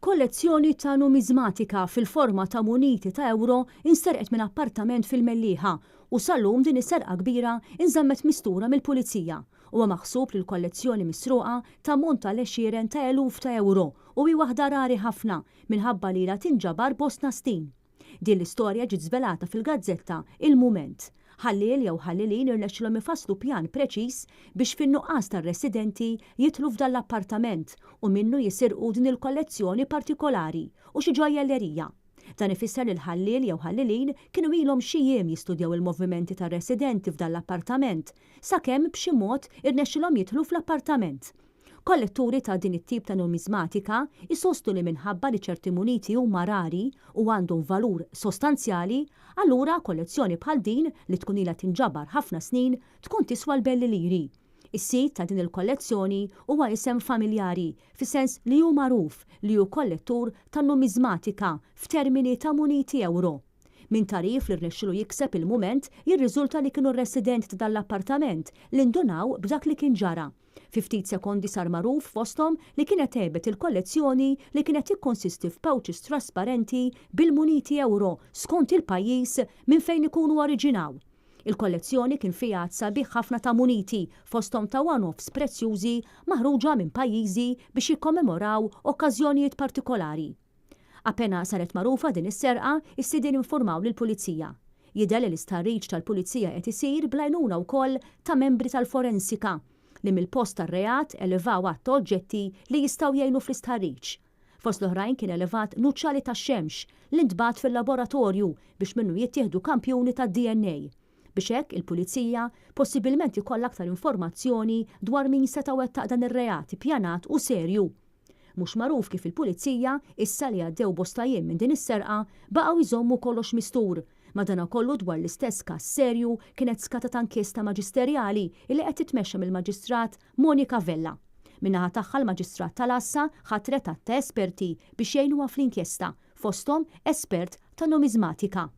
Kollezzjoni ta' numiżmatika fil-forma ta' muniti ta' ewro insterqet minn appartament fil-Mellieħa u sal-lum din is-serqa kbira inżammet mistura mill-Pulizija. Huwa maħsub li l-kollezzjoni misruqa tammonta għal għexieren ta' eluf ta' ewro u hi waħda rari ħafna minħabba li ilha tinġabar bosta snin. Din l-istorja ġiet żvelata fil-gazzetta Il-Mument. Ħalliel jew ħallelin irnexxilhom ifasslu pjan preċiż biex fin-nuqqas tar-residenti jidħlu f'dan l-appartament u minnu jisirqu din il-kollezzjoni partikolari u xi ġojjellerija. Dan ifisser li l-ħalliel jew ħallelin kienu ilhom xi jiem jistudjaw il-movimenti tar-residenti f'dan l-appartament sakemm b'xi mod irnexxilhom jidħlu fl-appartament. Kolletturi ta' din it-tip ta' numiżmatika jsostnu li minħabba li ċerti muniti huma rari u għandhom valur sostanzjali, allura kollezzjoni bħal din li tkun ilha tinġabar ħafna snin tkun tiswa l-belli liri. Is-sid ta' din il-kollezzjoni huwa isem familjari, fis-sens li hu magħruf li hu kollettur ta' numiżmatika f'termini ta' muniti ewro. Minn tagħrif li rnexxielu jikseb il-Mument jirriżulta li kienu r-residenti ta' dan l-appartament li ndunaw b'dak li kien ġara. Fi ftit sekondi sar magħruf fosthom li kienet għebet il-kollezzjoni li kienet tikkonsisti f'pouches trasparenti bil-muniti ewro skont il-pajjiż minn fejn ikunu oriġinaw. Il-kollezzjoni kien fiha għadd sabiħ ħafna ta' muniti, fosthom ta' one-offs prezzjużi maħruġa minn pajjiżi biex jikkommemoraw okkażjonijiet partikolari. Appena saret magħrufa din is-serqa, is-sidien infurmaw lill-Pulizija. Jidher li l-istħarriġ tal-Pulizija qed isir bl-għajnuna wkoll ta' membri tal-forensika, li mill-post tar-reat elevaw għadd ta' oġġetti li jistgħu jgħinu fl-istħarriġ. Fost l-oħrajn kien elevat nuċċali tax-xemx li ntbagħat fil-laboratorju biex minnu jittieħdu kampjuni tad-DNA. Biex hekk il-Pulizija possibilment ikollha aktar informazzjoni dwar min seta' wettaq dan ir-reat ippjanat u serju. Mhux magħruf kif il-Pulizija, issa li għaddew bosta jiem minn din is-serqa, baqgħu jżommu kollox mistur. Madanakollu dwar l-istess każ serju kienet skatata inkjesta maġisterjali illi qed titmexxa mill-Maġistrat Monica Vella. Min-naħa tagħha l-Maġistrat tal-Għassa ħatret għadd ta' esperti biex jgħinuha fl-inkjesta, fosthom espert ta' numiżmatika.